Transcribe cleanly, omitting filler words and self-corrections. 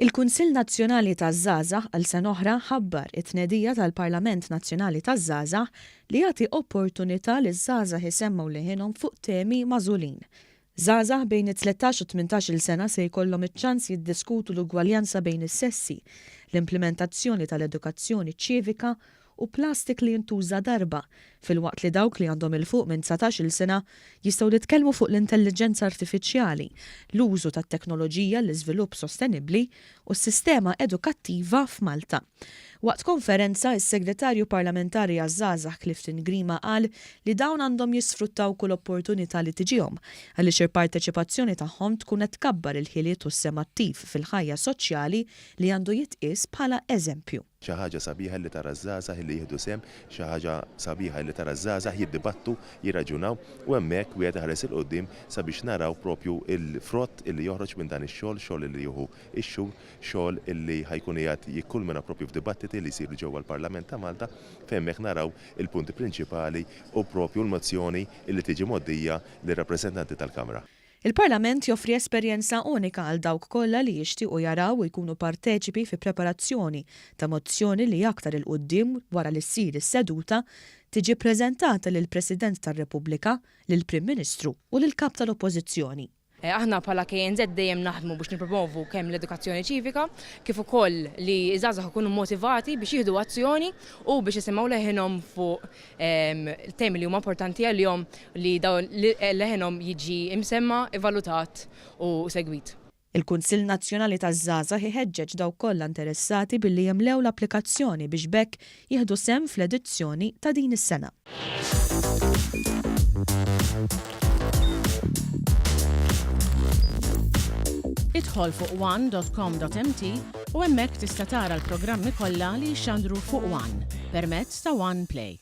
Il-Kunsill Nazzjonali taż-Żgħażagħ għal sena oħra ħabbar it-tnedija tal-Parlament Nazzjonali taż-Żgħażagħ li jagħti opportunità liż-żgħażagħ isemmgħu leħinhom fuq temi magħżulin. Żgħażagħ bejn it-13 u t-18-il sena se jkollhom iċ-ċans jiddiskutu l-ugwaljanza bejn is-sessi, l-implimentazzjoni tal-edukazzjoni ċivika u plastik li jintuża darba, filwaqt li dawk li għandhom 'il fuq minn 19-il sena jistgħu jitkellmu fuq l-intelliġenza artifiċjali, l-użu tat-teknoloġija għall-iżvilupp sostenibbli u s-sistema edukattiva f'Malta. Waqt konferenza, is-Segretarju Parlamentari għaż-Żgħażagħ Clifton Grima qal li dawn għandhom jisfruttaw kull opportunità li tiġihom għaliex il-parteċipazzjoni tagħhom tkun qed tkabbar il-ħiliet u s-sehem attiv fil-ħajja soċjali li għandu jitqies bħala eżempju. Xi ħaġa sabiħa li tara ż-żgħażagħ li jieħdu sehem, xi ħaġa sabiħa li tara ż-żgħażagħ jiddibattu, jirraġunaw u hemmhekk wieħed iħares 'il quddiem sabiex naraw propju l-frott li joħroġ minn dan ix-xogħol, xogħol li jieħu x-xhur, xogħol li ħa jkun qiegħed jikkulmina propju f'dibattiti li jsiru ġewwa l-Parlament ta' Malta fejn hemmhekk naraw il-punti prinċipali u propju l-mozzjoni li tiġi mgħoddija lir-rappreżentanti tal-Kamra. Il-Parlament joffri esperjenza unika għal dawk kollha li jixtiequ jaraw u jkunu parteċipi fi preparazzjoni ta' mozzjoni li aktar 'il quddiem wara li ssir is-seduta tiġi ppreżentata lill-President tar-Repubblika, lill-Prim Ministru u lill-Kap tal-Oppożizzjoni. Aħna bħala KNZ dejjem naħdmu biex nippromovu kemm l-edukazzjoni ċivika kif ukoll li ż-żgħażagħ ikunu motivati biex jieħdu azzjoni u biex isemgħu leħinhom fuq temi li huma importanti għalihom li leħinhom jiġi imsemma, ivvalutat u segwit. Il-Kunsill Nazzjonali taż-Żgħażagħ iħeġġeġ dawk kollha interessati billi jimlew l-applikazzjoni biex b'hekk jieħdu sehem fl-edizzjoni ta' din is-sena. Idħol fuq one dot com dot mt u hemmhekk tista' tara l-programmi kollha li jixxandru fuq one permezz ta' One Play.